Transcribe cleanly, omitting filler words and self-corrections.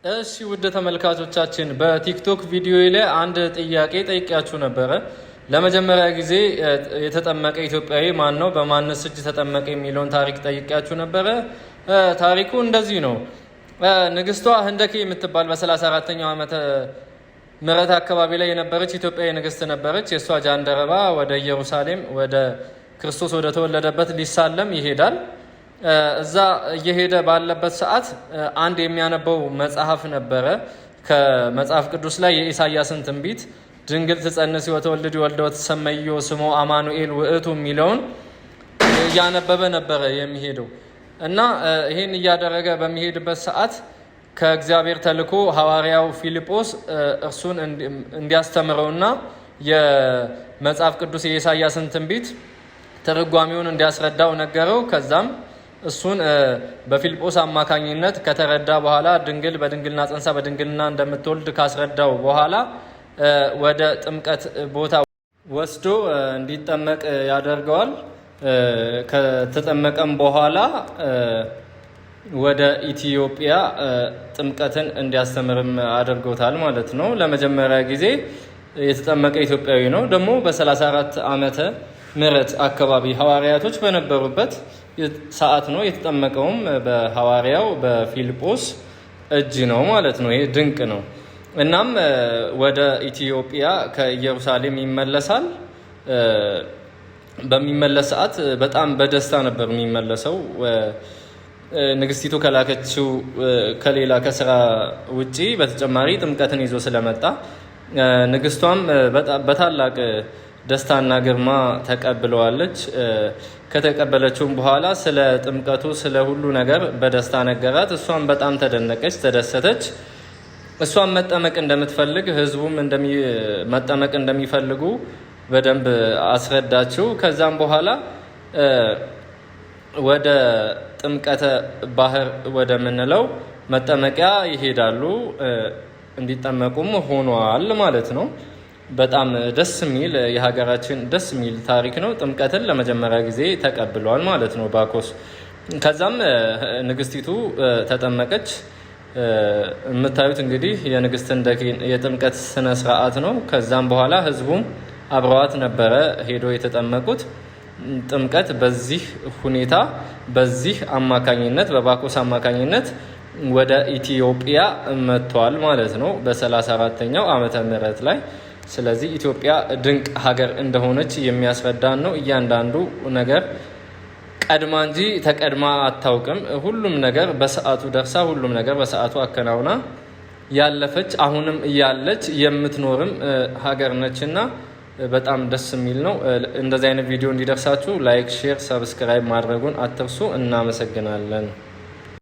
እሺ ውድ ተመልካቾቻችን፣ በቲክቶክ ቪዲዮ ላይ አንድ ጥያቄ ጠይቄያችሁ ነበረ። ለመጀመሪያ ጊዜ የተጠመቀ ኢትዮጵያዊ ማን ነው? በማንስ እጅ ተጠመቀ? የሚለውን ታሪክ ጠይቄያችሁ ነበረ። ታሪኩ እንደዚህ ነው። ንግስቷ ህንደኬ የምትባል በ34ኛው ዓመተ ምህረት አካባቢ ላይ የነበረች ኢትዮጵያዊ ንግስት ነበረች። የእሷ ጃንደረባ ወደ ኢየሩሳሌም፣ ወደ ክርስቶስ ወደ ተወለደበት ሊሳለም ይሄዳል። እዛ እየሄደ ባለበት ሰዓት አንድ የሚያነበው መጽሐፍ ነበረ። ከመጽሐፍ ቅዱስ ላይ የኢሳያስን ትንቢት፣ ድንግል ትጸንስ ወተወልድ ወልደ ወትሰመዮ ስሞ አማኑኤል ውእቱ የሚለውን እያነበበ ነበረ የሚሄደው። እና ይህን እያደረገ በሚሄድበት ሰዓት ከእግዚአብሔር ተልኮ ሐዋርያው ፊልጶስ እርሱን እንዲያስተምረውና የመጽሐፍ ቅዱስ የኢሳያስን ትንቢት ትርጓሜውን እንዲያስረዳው ነገረው። ከዛም እሱን በፊልጶስ አማካኝነት ከተረዳ በኋላ፣ ድንግል በድንግልና ጸንሳ በድንግልና እንደምትወልድ ካስረዳው በኋላ፣ ወደ ጥምቀት ቦታ ወስዶ እንዲጠመቅ ያደርገዋል። ከተጠመቀም በኋላ ወደ ኢትዮጵያ ጥምቀትን እንዲያስተምርም አድርጎታል ማለት ነው። ለመጀመሪያ ጊዜ የተጠመቀ ኢትዮጵያዊ ነው። ደግሞ በ34 ዓመተ ምህረት አካባቢ ሐዋርያቶች በነበሩበት ሰዓት ነው። የተጠመቀውም በሐዋርያው በፊልጶስ እጅ ነው ማለት ነው። ይሄ ድንቅ ነው። እናም ወደ ኢትዮጵያ ከኢየሩሳሌም ይመለሳል። በሚመለስ ሰዓት በጣም በደስታ ነበር የሚመለሰው። ንግስቲቱ ከላከችው ከሌላ ከስራ ውጪ በተጨማሪ ጥምቀትን ይዞ ስለመጣ ንግስቷም በታላቅ ደስታና ግርማ ተቀብለዋለች። ከተቀበለችውም በኋላ ስለ ጥምቀቱ፣ ስለ ሁሉ ነገር በደስታ ነገራት። እሷም በጣም ተደነቀች፣ ተደሰተች። እሷም መጠመቅ እንደምትፈልግ፣ ህዝቡም መጠመቅ እንደሚፈልጉ በደንብ አስረዳችው። ከዛም በኋላ ወደ ጥምቀተ ባህር ወደምንለው መጠመቂያ ይሄዳሉ። እንዲጠመቁም ሆኗል ማለት ነው። በጣም ደስ የሚል፣ የሀገራችን ደስ የሚል ታሪክ ነው። ጥምቀትን ለመጀመሪያ ጊዜ ተቀብሏል ማለት ነው ባኮስ። ከዛም ንግስቲቱ ተጠመቀች። የምታዩት እንግዲህ የንግስት የጥምቀት ስነ ስርዓት ነው። ከዛም በኋላ ህዝቡም አብረዋት ነበረ ሄዶ የተጠመቁት። ጥምቀት በዚህ ሁኔታ፣ በዚህ አማካኝነት፣ በባኮስ አማካኝነት ወደ ኢትዮጵያ መጥቷል ማለት ነው በ34ኛው ዓመተ ምህረት ላይ። ስለዚህ ኢትዮጵያ ድንቅ ሀገር እንደሆነች የሚያስረዳን ነው። እያንዳንዱ ነገር ቀድማ እንጂ ተቀድማ አታውቅም። ሁሉም ነገር በሰዓቱ ደርሳ፣ ሁሉም ነገር በሰዓቱ አከናውና ያለፈች፣ አሁንም እያለች የምትኖርም ሀገር ነች እና በጣም ደስ የሚል ነው። እንደዚህ አይነት ቪዲዮ እንዲደርሳችሁ like፣ share፣ subscribe ማድረጉን አትርሱ። እናመሰግናለን።